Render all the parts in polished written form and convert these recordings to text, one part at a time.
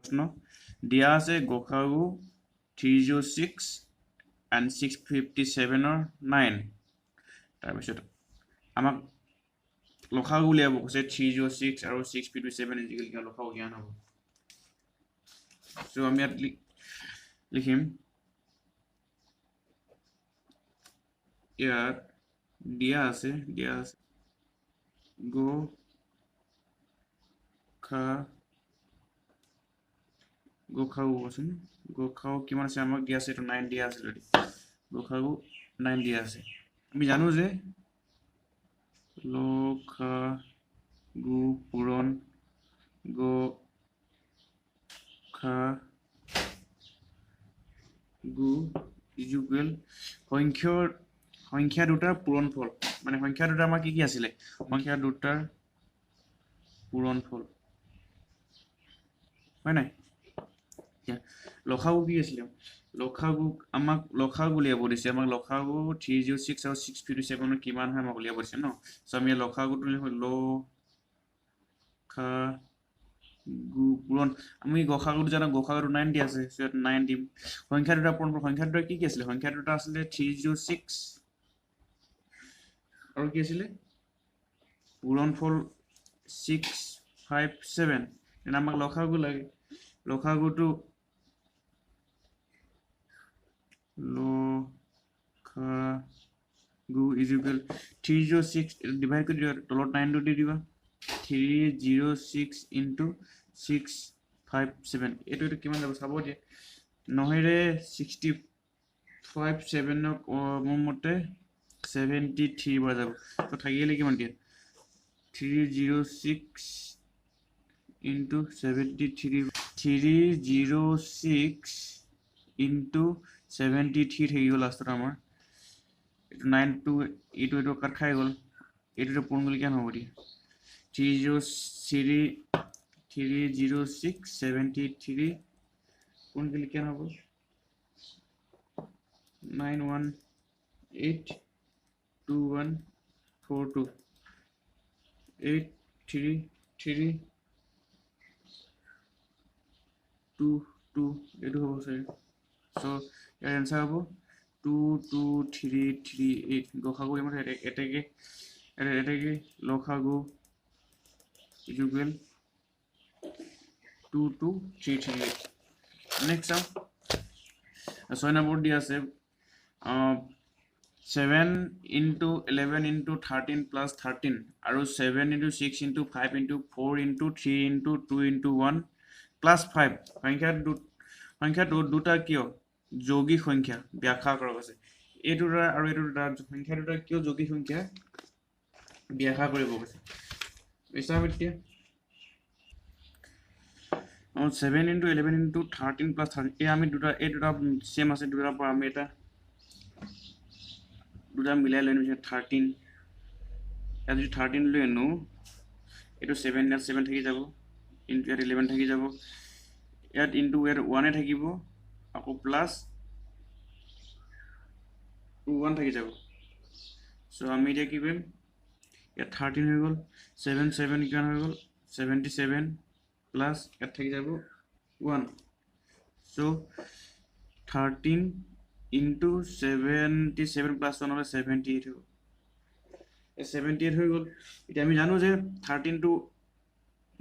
প্ৰশ্ন দিয়া আছে গসাগু 306 এণ্ড 657ৰ 9। তাৰপিছত আমাক লসাগু উলিয়াব কৈছে 306 আৰু 657 ইজিকেল কিমান লসাগু কিমান হ'ব। চ' আমি ইয়াত লিখিম, ইয়াত দিয়া আছে গ খা গোখাগু আছে, গোখাগু কিমান আছে আমাক দিয়া আছে, এইটো 9 দিয়া আছে অলৰেডি, গোখাগু 9 দিয়া আছে। আমি জানো যে লসাগু পূৰণ গসাগু ইজুকেল সংখ্যা দুটাৰ পূৰণফল, মানে সংখ্যা দুটা আমাৰ কি কি আছিলে, সংখ্যা দুটাৰ পূৰণফল হয় নাই। লসাগু কি আছিলে, লসাগু আমাক লসাগু উলিয়াব দিছে, আমাক লসাগু 306 আৰু 657 কিমান হয় আমাক উলিয়াব দিছে ন। চ' আমি লসাগুটো লিখো লসাগু পূৰণ, আমি গসাগুটো জানো, গসাগুটো 9 দিয়া আছে, চ' ইয়াত 9 দিম। সংখ্যা দুটা পূৰণ, সংখ্যা দুটা কি কি আছিলে, সংখ্যা দুটা আছিলে 306 আৰু কি আছিলে পূৰণফল 657। তেনে আমাক লসাগু লাগে, লসাগুটো লসাগু ইজুকেল 306 ডিভাইড কৰি দিবা, তলত 9টো দি দিবা, 306 ইনটু 657। এইটো কিমান যাব চাব দিয়ে, নহয়ৰে 657ক মোৰ মতে 73 বাৰ যাব, তো থাকিলে কিমান দিয়ে 306 ইনটু 73, 306 ইনটু 73 থাকি গ'ল লাষ্টত আমাৰ, এইটো 9টো এইটো এইটো কাট খাই গ'ল, এইটোতে পূৰণ কৰিলে কিমান হ'ব দিয়ে 306 73 পূৰণ কৰিলে কিমান হ'ব 918 2142 833 22 এইটো হ'ব চাগে। চ' ইয়াৰ এনচাৰ হ'ব 22338। গসাগু ইমান এতেকে এতেকে লসাগু ইজুকেল 22338। নেক্সট চাওঁ 6 নম্বৰ দিয়া আছে 7 ইনটু 11 ইনটু 13 প্লাছ 13 আৰু 7 into 6 into 5 into 4 into 3 into 2 into 1 plus 5 সংখ্যাটো দুটা কিয় যৌগিক সংখ্যা ব্যাখ্যা কৰক আছে। এই দুটা আৰু এইটো দুটা সংখ্যা দুটা কিয় যৌগিক সংখ্যা ব্যাখ্যা কৰিব কৈছে। চাম এতিয়া 7 ইনটু 11 ইনটু 13 প্লাছ 13, এই আমি দুটা এই দুটা ছেম আছে, দুটাৰ পৰা আমি এটা দুটা মিলাই লৈ আনিম 13, ইয়াত যদি 13 লৈ আনো এইটো 7 ইয়াত 7 থাকি যাব, ইনটু ইয়াত 11 থাকি যাব, ইয়াত ইনটু ইয়াত 1 থাকিব, আকৌ প্লাছ 1 থাকি যাব। চ' আমি এতিয়া কি কৰিম, ইয়াত 13 হৈ গ'ল, 7 7 কিমান হৈ গ'ল 77 প্লাছ ইয়াত থাকি যাব 1। চ' 13 ইনটু 77 প্লাছ 1 হ'লে 78 হ'ব, এই 78 হৈ গ'ল। এতিয়া আমি জানো যে 13টো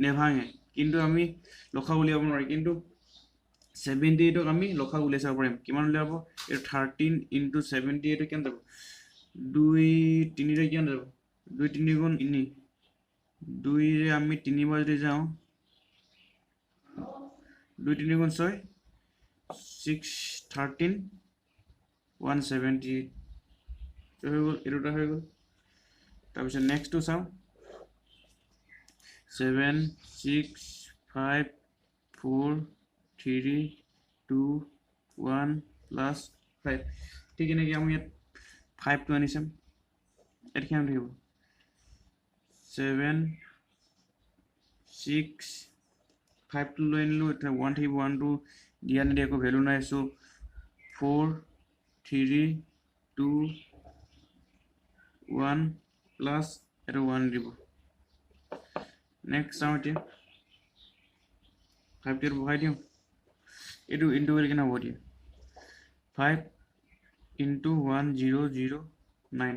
নেভাঙে, কিন্তু আমি লসাগু উলিয়াব নোৱাৰি, কিন্তু 78ক আমি লসাগু উলিয়াই চাব পাৰিম। কিমান উলিয়াব, এই 13 ইনটু 78 কিমান যাব, 2 3 কিমান যাব, 2 3 গুণ 3, 2ৰে আমি তিনিবাৰ যদি যাওঁ 2 3 গুণ 6, 6 13 178 হৈ গ'ল, এই দুটা হৈ গ'ল। তাৰপিছত নেক্সটটো চাওঁ, 7 6 5 4 3 2 1 প্লাছ 5, ঠিক এনেকৈ আমি ইয়াত 5টো আনি চাম, ইয়াত কিমান থাকিব 7 6 5টো লৈ আনিলোঁ, এতিয়া 1 থাকিব, 1টো দিয়া নিদিয়া একো ভেলু নাই, চ' 4 3 2 1 প্লাছ এইটো 1 দিব। নেক্সট চাওঁ এতিয়া ফাইভটো ইয়াত বহাই দিওঁ, এইটো ইনটু কৰিলে কেনে হ'ব এতিয়া 5 into 1 0 0 9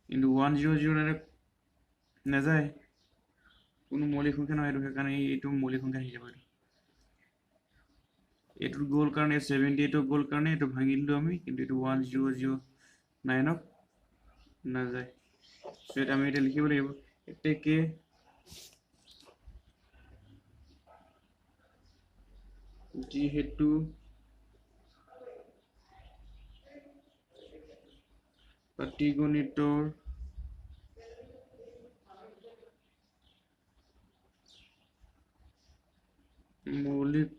into 1 0 0 9 নাযায়, কোনো মৌলিক সংখ্যা নহয় এইটো, সেইকাৰণে এইটো মৌলিক সংখ্যা আহি যাব। এইটো গ'ল কাৰণে 78 গ'ল কাৰণে এইটো ভাঙি দিলোঁ আমি, কিন্তু এইটো 1 0 0 9 নাযায়। চ' ইয়াত আমি এতিয়া লিখিব লাগিব এতেকে যিহেতু পাটীগণিতৰ মৌলিক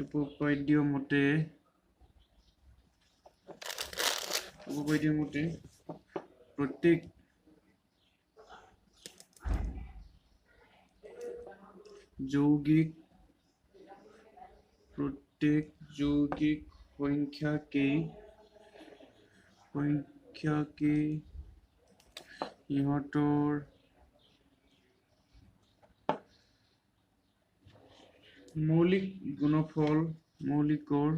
উপপাদ্য মতে প্ৰত্যেক যৌগিক সংখ্যাকেই ইহঁতৰ মৌলিক গুণফল মৌলিকৰ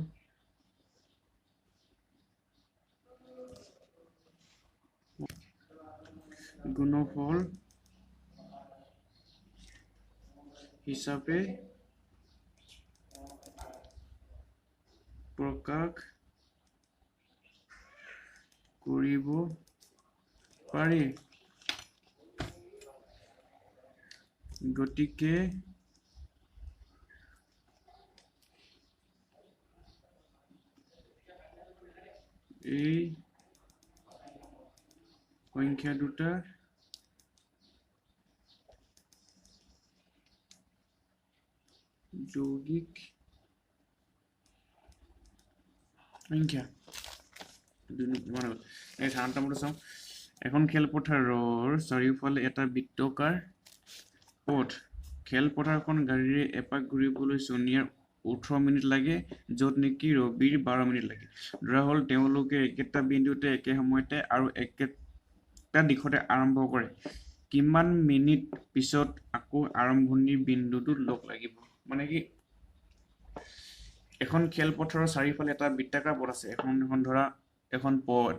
গুণফল হিচাপে প্ৰকাশ কৰিব পাৰি। গতিকে এই সংখ্যা দুটা যৌগিক সংখ্যা। চাওঁ, এখন খেলপথাৰৰ চাৰিওফালে এটা বৃত্তাকাৰ পথ। খেলপথাৰখন গাড়ীৰে এপাক ঘূৰিবলৈ ছোনিয়াৰ 18 মিনিট লাগে, য'ত নেকি ৰবিৰ 12 মিনিট লাগে। ধৰা হ'ল তেওঁলোকে একেটা বিন্দুতে একে সময়তে আৰু একেটা দিশতে আৰম্ভ কৰে। কিমান মিনিট পিছত আকৌ আৰম্ভণিৰ বিন্দুটোত লগ লাগিব? মানে কি, এখন খেলপথাৰৰ চাৰিওফালে এটা বৃত্তাকাৰ পথ আছে। এখন এখন ধৰা এখন পথ,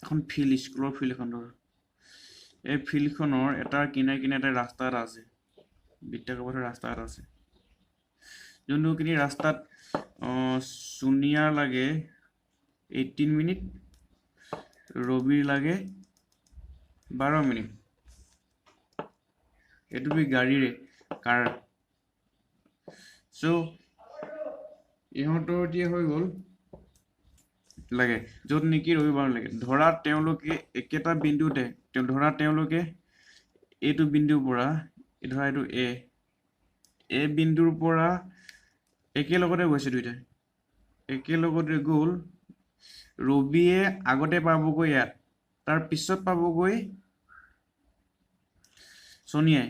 এখন ফিল্ড, স্কুলৰ ফিল্ড এখন ধৰা। এই ফিল্ডখনৰ এটা কিনাৰে কিনাৰে এটা ৰাস্তা এটা আছে, বৃত্তাকাৰ পথৰ ৰাস্তা এটা আছে, যোনটোখিনি ৰাস্তাত ছোনিয়াৰ লাগে 18 মিনিট, ৰবিৰ লাগে 12 মিনিট। এইটো বি গাড়ীৰে কাৰ। চ' ইহঁতৰ এতিয়া হৈ গ'ল লাগে, য'ত নেকি ৰবি 12 লাগে। ধৰা তেওঁলোকে একেটা বিন্দুতে, ধৰা তেওঁলোকে এইটো বিন্দুৰ পৰা, ধৰা এইটো এ বিন্দুৰ পৰা একেলগতে গৈছে, দুইটাই একেলগতে গ'ল। ৰবিয়ে আগতে পাবগৈ ইয়াত, তাৰ পিছত পাবগৈ ছোনিয়াই।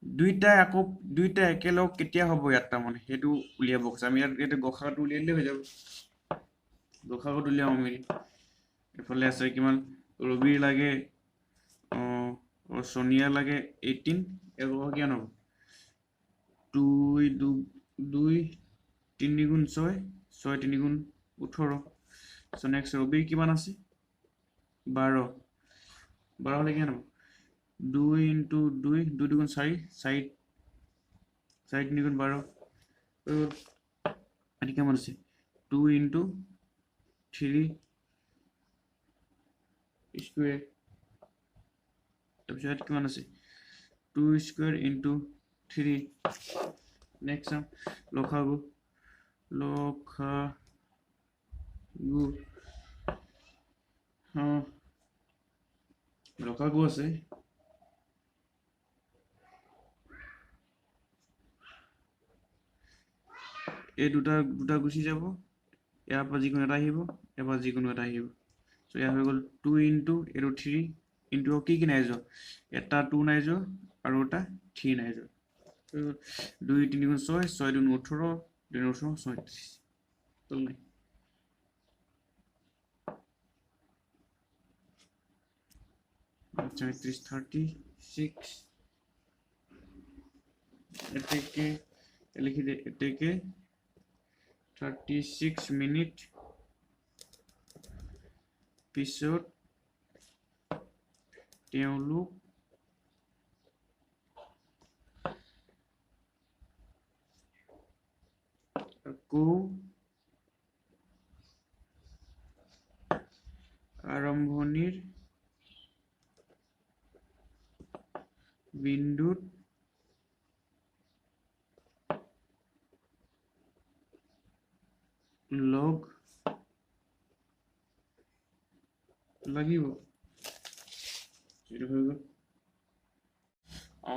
দুইটাই আকৌ দুইটা একেলগ কেতিয়া হ'ব ইয়াত, তাৰমানে সেইটো উলিয়াব কৈছে। আমি ইয়াত এতিয়া গসাগুটো উলিয়াই দিলে হৈ যাব। গসাগুটো উলিয়াম আমি। এইফালে আছে কিমান, ৰবিৰ লাগে ছোনিয়া লাগে 18, ইয়াৰ গসাগু কিমান হ'ব? 2 2 3 গুণ 6, 6 3 গুণ 18। চ' নেক্সট ৰবিৰ কিমান আছে? 12। 12 হ'লে কিমান হ'ব? 2 ইনটু 2, 2 2 গুণ 4, 4 4 3 গুণ 12। এতিয়া কিমান আছে? 2 ইনটু 3 স্কুৱেৰ। তাৰপিছত কিমান আছে? 2 স্কুৱেৰ ইনটু 3। নেক্সট চাম লসাগু, লসাগু লসাগু আছে এই দুটা দুটা গুচি যাব, ইয়াৰ পৰা যিকোনো এটা আহিব, ইয়াৰ পৰা যিকোনো এটা আহিব। চ' ইয়াৰ হৈ গ'ল 2 ইনটু এইটো 3 ইনটু কি কি নাই যোৱা, এটা 2 নাই যোৱা আৰু এটা 3 নাই যোৱা। 2 3 গুণ 6, 6 2 18, 2 18 36 হ'ল নাই? 36 36 এতেকে লিখি দে এতেকে 36 মিনিট পিছত তেওঁলোক আকৌ আৰম্ভণিৰ বিন্দুত লগ লাগিব। এইটো হৈ গ'ল।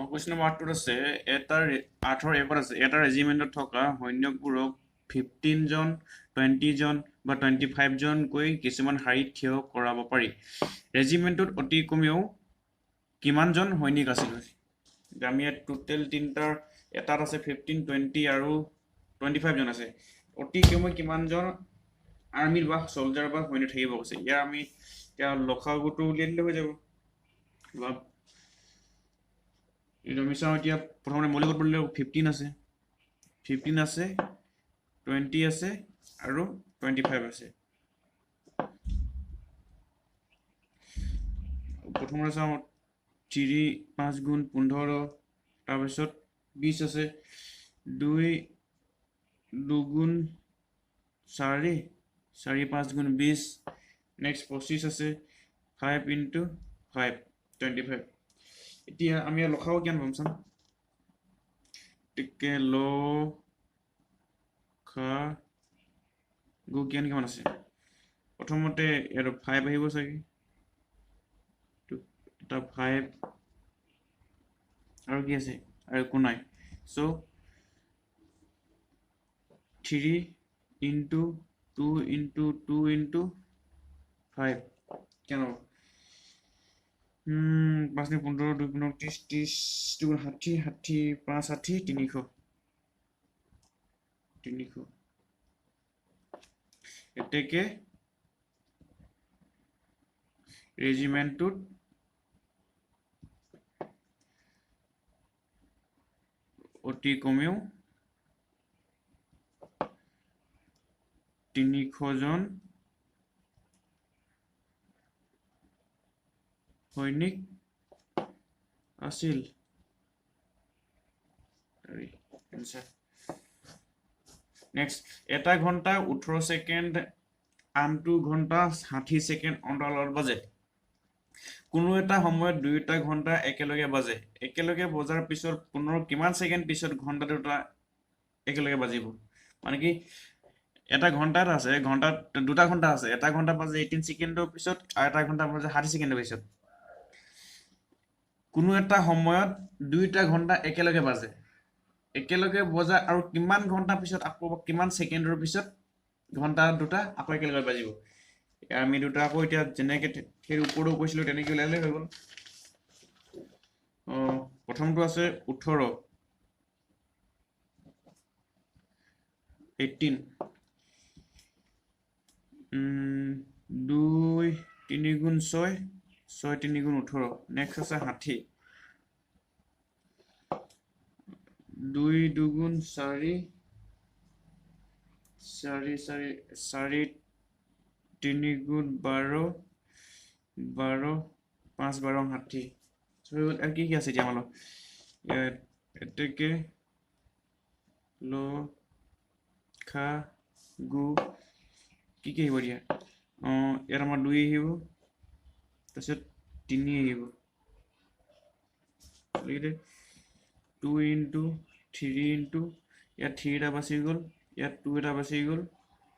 কুৱেশ্যন নম্বৰ 8টোত আছে, এটা 8ৰ 1ত আছে, এটা ৰেজিমেণ্টত থকা সৈন্যবোৰক 15 জন, 20 জন বা 25 জনকৈ কিছুমান শাৰীত থিয় কৰাব পাৰি। ৰেজিমেণ্টটোত অতি কমেও কিমানজন সৈনিক আছিল? আমি ইয়াত টোটেল তিনিটাৰ এটাত আছে 15, 20 আৰু 25 জন আছে। অতি কমেও কিমানজন আৰ্মিৰ বা চলজাৰ বা সৈন্য থাকিব কৈছে। ইয়াৰ আমি এতিয়া লসাগুটো উলিয়াই দিলে হৈ যাব। বা আমি চাওঁ এতিয়া প্ৰথমতে মৌলিকত পৰিলে 15 আছে, 15 আছে, 20 আছে আৰু 25 আছে। প্ৰথমতে চাওঁ 3 5 গুণ 15, তাৰপিছত 20 আছে, 2 2 গুণ 4, 4 5 গুণ 20, নেক্সট 25 আছে, 5 ইনটু 5 25। এতিয়া আমি লসাগু কিমান পাম চাম, গতিকে লসাগু কিমান কিমান আছে? প্ৰথমতে ইয়াত 5 আহিব চাগে, এটা 5 আৰু কি আছে? আৰু একো নাই। চ' 3 ইনটু 2 ইনটু 2 ইনটু 5 কেন হ'ব? 5 15 2 15 30, 30 2 60, 60 5 60 300, 300। এতেকে ৰেজিমেণ্টটোত অতি কমেও 300 জন সৈনিক আছিল। নেক্সট, এটা ঘণ্টা 18 ছেকেণ্ড আনটো ঘণ্টা 60 ছেকেণ্ড অন্তৰালত বাজে। কোনো এটা সময়ত দুয়োটা ঘণ্টা একেলগে বাজে। একেলগে বজাৰ পিছত পুনৰ কিমান ছেকেণ্ড পিছত ঘণ্টা দুটা একেলগে বাজিব? মানে কি এটা ঘণ্টাত আছে, ঘণ্টাত দুটা ঘণ্টা আছে, এটা ঘণ্টা বাজে 18 ছেকেণ্ডৰ পিছত আৰু এটা ঘণ্টা বাজে 60 ছেকেণ্ডৰ পিছত। কোনো এটা সময়ত দুয়োটা ঘণ্টা একেলগে বাজে, একেলগে বজা আৰু কিমান ঘণ্টা পিছত আকৌ কিমান ছেকেণ্ডৰ পিছত ঘণ্টা দুটা আকৌ একেলগে বাজিব? আমি দুটা আকৌ এতিয়া যেনেকৈ সেই ওপৰতো কৈছিলোঁ তেনেকৈ ওলালে হৈ গ'ল। প্ৰথমটো আছে 18, 18, 2 3 গুণ 6, 6 3 গুণ 18। নেক্সট আছে 60, 2 2 গুণ 4, 4 4 4 3 গুণ 12, 12 5 12 60। আৰু কি কি আছে এতিয়া আমাৰ এতেকে ল খা গু কি কি আহিব এতিয়া? ইয়াত আমাৰ 2 আহিব, তাৰপিছত 3 আহিব, 2 ইনটু 3 ইনটু ইয়াত 3 এটা বাচি গ'ল, ইয়াত 2 এটা বাচি গ'ল,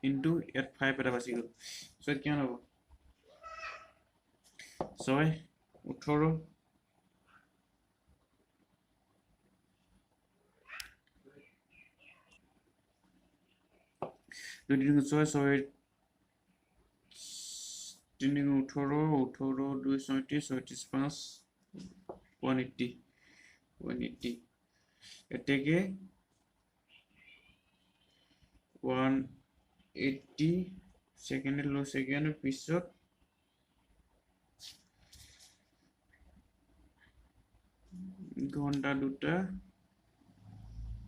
ইনটু ইয়াত 5 এটা বাচি গ'ল। চ' ইয়াত কিমান হ'ব? 6 18 2 3 6 6 3 18 18 2 36 36 5 180 180। এতেকে 180 ছেকেণ্ড লো ছেকেণ্ড পিছত ঘণ্টা দুটা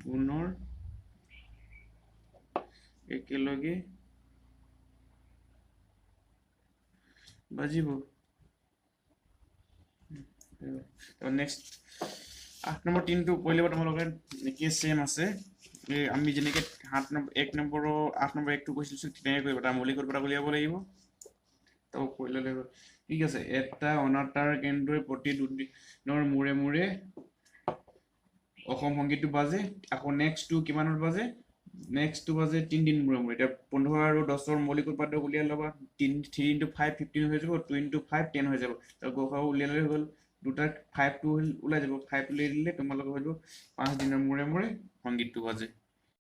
পুনৰ একেলগে বাজিব। নেক্সট 8 নম্বৰ 3টো কৰি ল'ব তোমালোকে, একে ছেম আছে। এই আমি যেনেকৈ 7 নম্বৰ 1 নম্বৰৰ 8 নম্বৰ 1টো কৈছিলোঁ, তেনেকৈ কৰিব। তাৰ মৌলিক উৎপাদক উলিয়াব লাগিব, তো কৰি ল'লে হ'ল। ঠিক আছে, এটা অনাতাঁৰ কেন্দ্ৰই প্ৰতি দুদিনৰ মূৰে মূৰে অসম সংগীতটো বাজে। আকৌ নেক্সটটো কিমানত বাজে? নেক্সটটো বাজে 3 দিন মূৰে মূৰে। এতিয়া 15 আৰু 10ৰ মৌলিক উৎপাদক উলিয়াই ল'বা। 3 ইণ্টু 5 15 হৈ যাব, 2 ইণ্টু 5 10 হৈ যাব। তো গসাগু উলিয়ালে হৈ গ'ল, দুটাত 5 2 ওলাই যাব। 5 উলিয়াই দিলে তোমালোকৰ হৈ যাব 5 দিনৰ মূৰে মূৰে সংগীতটো বাজে।